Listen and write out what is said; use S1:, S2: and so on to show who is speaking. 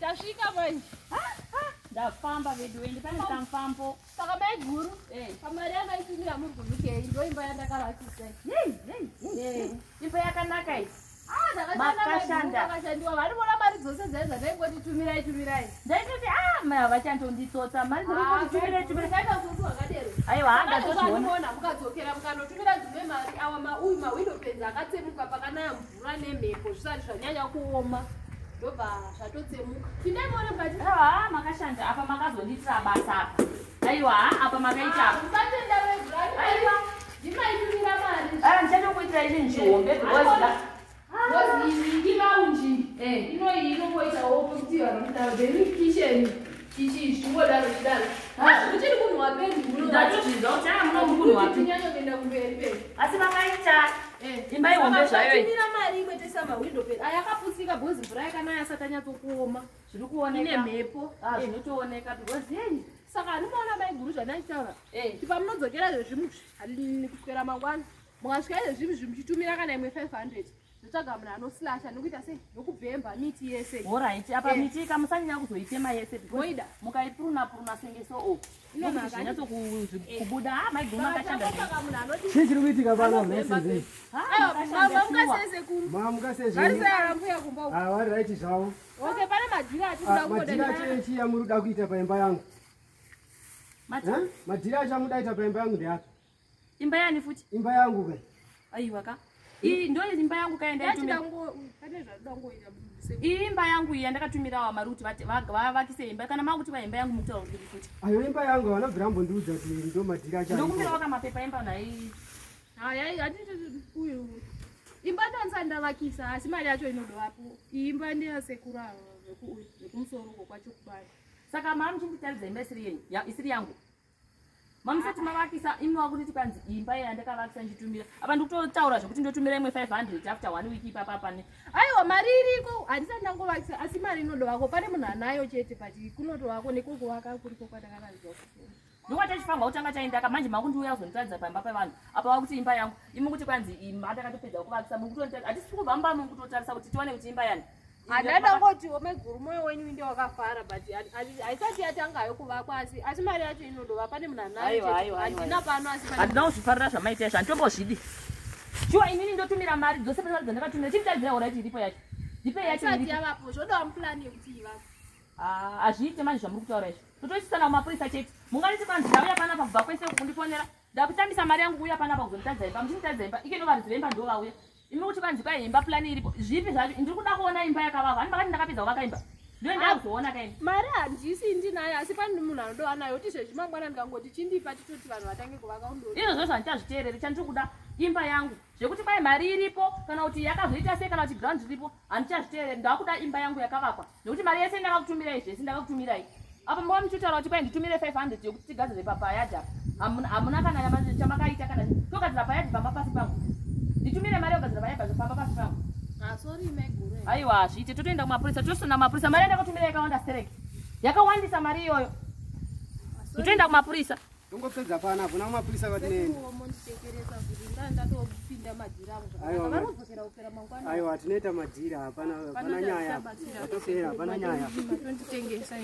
S1: Tasvika manje.
S2: Ndafamba vedu wende pane kamfambo.
S1: Saka maiguru,
S2: Eh.
S1: pamari yamaitumira muri kuUK ndo imba yandakavakisa.
S2: Yei, yei, yei. Imba yakanaka iyi.
S1: Ah, ndakashanda maiguru,
S2: Makashanda.
S1: pakashandiwa. Vanivona mari dzose dzai dzandaingoti tumirai tumirai.
S2: Ndaitoti ah mai havachandonditsotsa mari dziri tumire tumire.
S1: Ndaita usotsi hwakadero.
S2: Aiwa ndatozviona.
S1: Ndatoona mukadzokera mukanotumira dzimwe mari awa mauyu mawindow panes akatsemuka pakanaya mvura nemhepo zvisati zvanyanya kuoma ndobva zvatotsemuka. Pindai muone mukati.
S2: Aiwa makashanda apa makazondiitira basa apa. Aiwa apa makaita apa.
S1: Musatenda vegura.
S2: Aiwa.
S1: Ndimaitumira mari.
S2: Ah ndichatokuitira ini chihombe because
S1: Because iyi ilounge.
S2: Eh.
S1: Inoyi inongoitawo kuti vanhu kudaro then kitchen chichi zvingodaro chidaro.
S2: Ah.
S1: Uchiri kunhuwa pendi muno.
S2: Ndatozvinzwa kuti ah muno mukunhu wapi.
S1: Tinyanya kuenda kumberi pendi.
S2: Asi makaita
S1: Eh.
S2: imba ihombe zvayo iyi.
S1: Tumira mari imwe toisa mawindow pane. Aya akaputsika because mvura yakanaya asati anyatsokuoma.
S2: Zviri
S1: Ine
S2: kuoneka.
S1: mhepo.
S2: Ah zvinotooneka because yei.
S1: Saka handimaona maiguru zvandachitaura.
S2: Eh.
S1: Kuti pamunodzokera zvezvimu kuswera mangwana. Mukasvika izvezvimi zvimuchitumira kana imwe 500. Ndotsvaga munhu anoslasha nokuita sei nokubhemba miti yese.
S2: Alright, apa
S1: Eh.
S2: miti kamusanyanya kuzoitema yese because
S1: Moida.
S2: mukaipuruna puruna senge so o.
S1: Inonaka.
S2: Zvinyatso kubuda ah maiguru makashanda.
S1: Saka munhu anoti
S3: Chii chiri kuitika pano mhesezi?
S2: Ah makashanda shuwa.
S1: mamuka kumba.
S3: Mamuka sezvini?
S1: Varisayara mbuya kumba uko.
S3: Ah, vari right zvavo.
S1: Okay, pane madhiri atinoda
S3: Ah, madhiri
S1: kungoda.
S3: acho echii amuri kuda kuita paimba yangu?
S2: Mati
S3: Eh? Madhiri acho amuda kuita paimba yangu ndeapi?
S2: imba yani futi?
S3: Imba yangu ke.
S2: Aiwa ka. Iyi ndo imba yangu kaenda
S1: Yachida
S2: itumira.
S1: ngo pane zvadoda ngoita se.
S2: Iyi imba yangu iyi yandakatumirawa mari kuti vavakise imba kana makuti va imba yangu mukutaura kuti futi.
S3: Ayo imba yangu havana kubvira ambondiudza kuti ndo madhiri acho. ariko.
S2: Ndokumbirawo kamapepa emba nhai.
S1: Hayi hatiti uyu. Imba ndanza ndavakisa asi mari yacho inodovapo. Iyi imba ndeyasekuru ava vekumusoro uko kwacho kubani.
S2: Saka mama muchinditaridza imba isiri yenyu, isiri yangu. Mamusati mavakisa imi wakuti kwanzi imba iyi yandakavakisa ndichitumira. Apa ndikutotaura zvekuti ndotumira imwe 500 after one week ipapa pane.
S1: Aiwa mari iriko handisati ndangovakisa asi mari inodovako pane munhu anayo chete but kunotovako nekokuvaka kuriko kwandakaranzwa kusoro.
S2: Ndokwatachifanirwa kutanga chaendaka manje makundiuya kuzonditaridza pamba pevanhu. Apa wakuti imba yangu. Imi kuti kwanzi imba ndakatopedza kuvakisa mukutonditarisa. Hatisi kubva mumba mukutotarisa kuti tione kuti imba yani.
S1: Handadangotiwo maiguru moyo wenyu inde wakafara but haisati yatangayo kuvakwa asi asi mari yacho inodova pane munhu anayo
S2: Aiwa,
S1: chete.
S2: aiwa, aiwa.
S1: Handina pano asi pane
S2: Handina kuzvifarira zvamaita izvo handitombozvidi. Shuwa inini ndotumira mari dzose pese dzandakatumira. Chinditaridzira horaiti iripo yacho. Ndipei yacho
S1: haisati
S2: iripo.
S1: yavapo zvodawo mupulani yekuti ivako.
S2: Ah, hazviite manje zvamuri kutaura izvi totoisisana kumapurisa chete munganiti kwanzi ndauya panapa kubva kwese kundifonera ndakutambisa mari yangu kuuya panapa kuzonditadza imba muchinditadza imba ike novaridzi veimba ndo vauya imi kuti kwanzi kwai imba pulani iripo zvipi zvacho ndiri kuda kuona imba yakavakwa hani makati ndakapedza kuvaka imba ndiyo ndakuzoona kaini
S1: Mari handisi ndinayo asi pane munhu anodova nayo kuti zvezvi mangwana ndikangoti chindipa titoti vanhu vatange kuvaka undori.
S2: izvozvo zvandichazviteereri chandiri kuda imba yangu zvekuti kwai mari iripo kana kuti yakazoita sei kana kuti ground iripo handichazviteereri ndakuda imba yangu yakavakwa nekuti mari yese ndakakutumirai zvese ndakakutumirai apa mava muchitaura kuti kwai nditumire 500 yokuti tigadzire papayadhi apa hamuna kana chamakaita kana togadzira payadhi pamba pasi pangu nditumire mari yokugadzira payadhi pamba pasi pangu
S1: Ah, sorry maiguru.
S2: aiwa hazviite totoenda kumapurisa tosona kumapurisa mari yandakatumira yakawanda stereki yakawandisa mari iyoyo totoenda kumapurisa
S3: Tongopedza pano hakuna mapurisa kwatinoenda.
S1: Monditekeresa kuti ndandatopinda madhiri angu
S3: Aiwa,
S1: zvakanaka. Vanodzokera kupera mangwana.
S3: Aiwa tinoita madhiri hapana hapana nyaya. Atopera hapana nyaya.
S1: Matonditengesa.